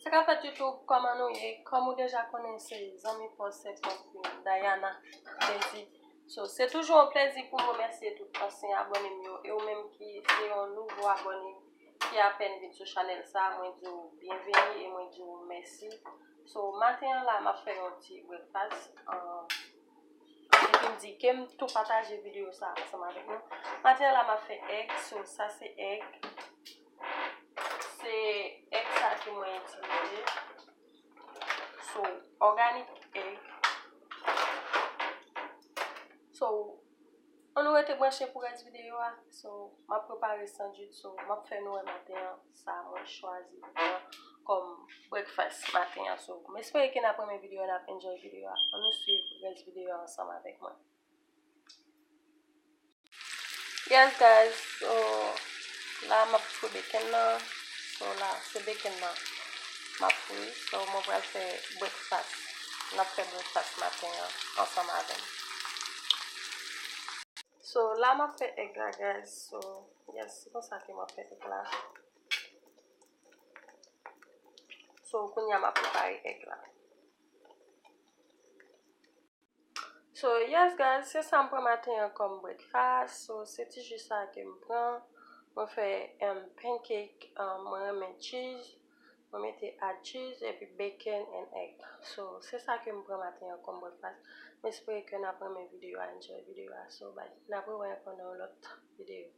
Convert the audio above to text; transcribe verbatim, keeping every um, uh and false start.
Sa k ap fèt YouTube, kòman nou ye? Kòm ou deja konnen, se zanmi pa w, se pòt Dayana Dezi. So, se toujou yon plezi pou m remèsye tout ansyen abòne m yo, e ou menm ki se yon nouvo abòne ki apèn vin sou chanèl sa, mwen di w byenveni e mwen di w mèsi. So, maten an la, m ap fè yon ti breakfast. Um, epi m di ke m tou pataje videyo sa ansanm avèk nou. Maten an la, m ap fè egg. So, sa se egg. Se egg sa ke mwen itilize. So, organic egg. So, ann nou rete branche pou rès videyo a. So, m ap prepare sandwich. So, m ap fè nou wè maten an sa mwen chwazi pran kòm breakfast maten an. So, m espere ke n ap renmen videyo a, n ap enjoy videyo a. Ann nou swiv rès videyo a ansanm avèk mwen. Yes, guys, so la m ap fri bacon nan. So la, se bacon nan m ap fri. So mwen pral fè breakfast. N ap fè breakfast maten an ansanm avè m. So la m ap fè egg la, guys. So, yes, se konsa ke mwen fè egg la. So kounye a m ap prepare egg la. So, yes, guys, se sa m pran maten an kòm breakfast. So, se ti ji sa ke m pran. Mwen fè, um, pancake, um, mwen renmen cheese. Mwen mete add cheese epi bacon and egg. So, se sa ke m pran maten an kòm breakfast. M espere ke n ap renmen videyo a, enjoy videyo a. So, bye. N ap rewè pandan yon lòt videyo.